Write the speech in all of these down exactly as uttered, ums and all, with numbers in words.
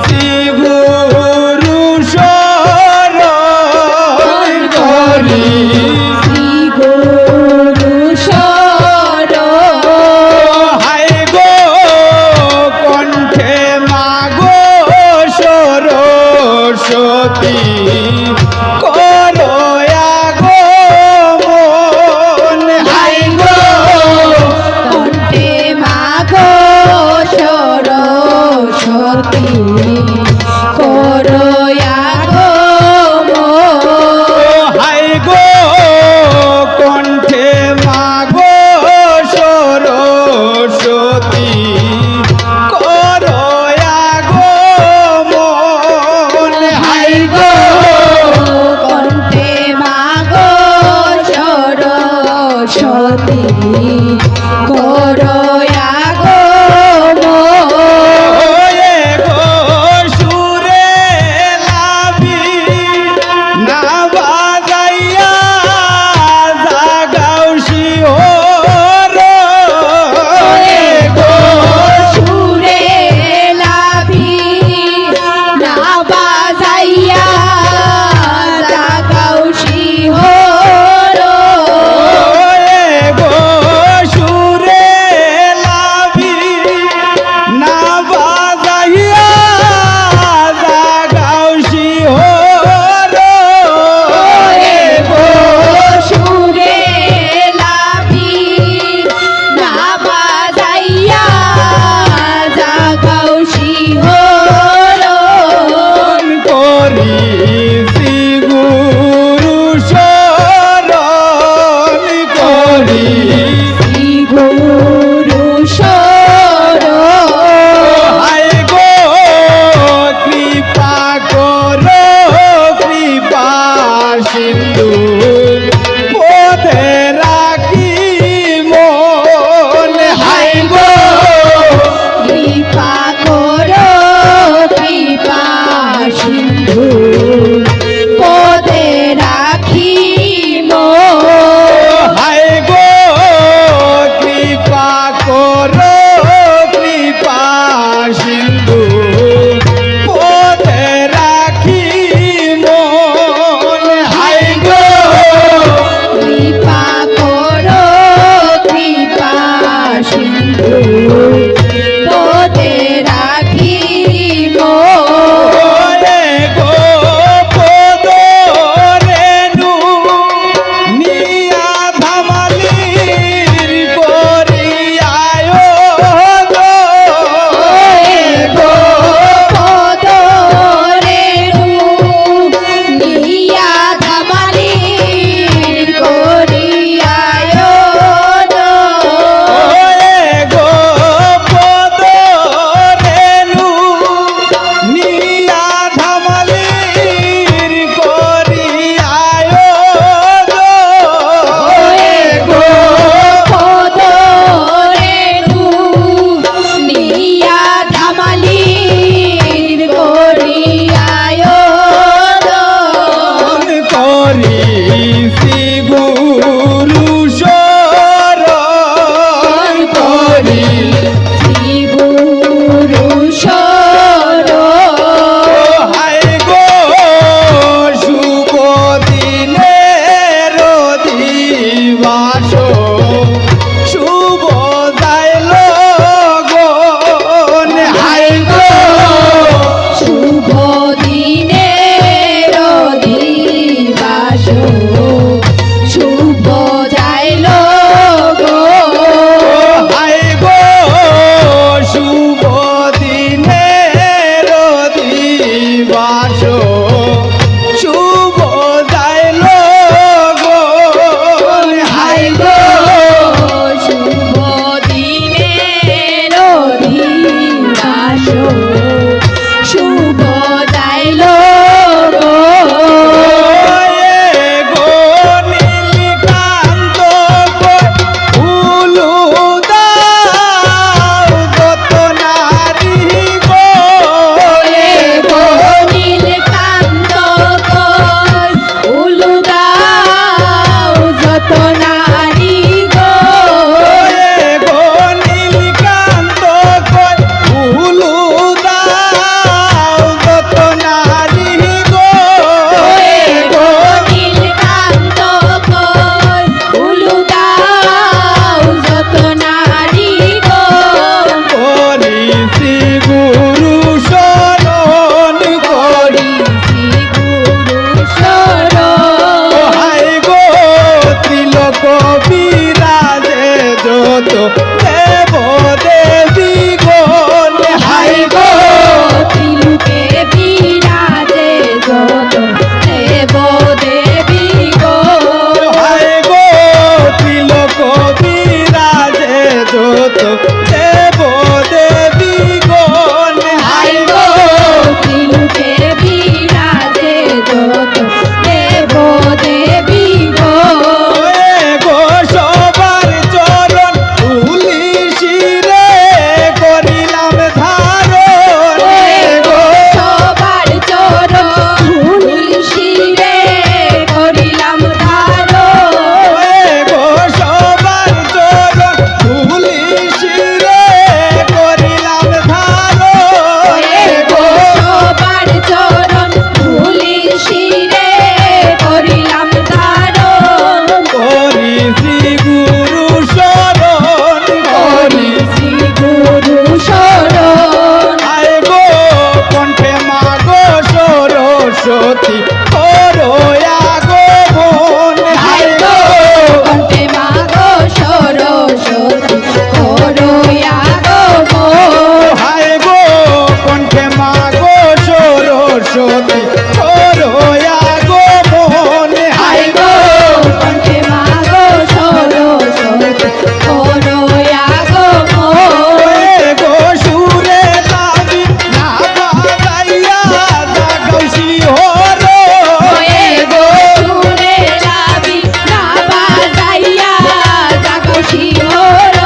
শ্রী গুরু শরণ করি। শ্রী গুরু শরণ। হায় গো কণ্ঠে মা গো সরস্বতী, করো আগমন। হায় গো কণ্ঠে মা গো সরস্বতী, করো আগমন। হায় গো কণ্ঠে মা গো সরস্বতী, করো আগমন। হায় গো কণ্ঠে মা গো সরস্বতী, করো আগমন। ওরে গো করো আগমন। হায় গো, কণ্ঠে মা গো সরস্বতী, করো আগমন। হায় গো, কণ্ঠে মা গো সরস্বতী, করো আগমন। হায় গো, কণ্ঠে মা গো সরস্বতী, করো আগমন। এ গো সুরে লাবি না বাজাইয়া জাগাও শিহরণ। এ গো সুরে লাবি না বাজাইয়া জাগাও শিহরণ।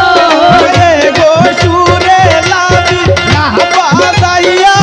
এ গো সুরে লাবি না বাজাইয়া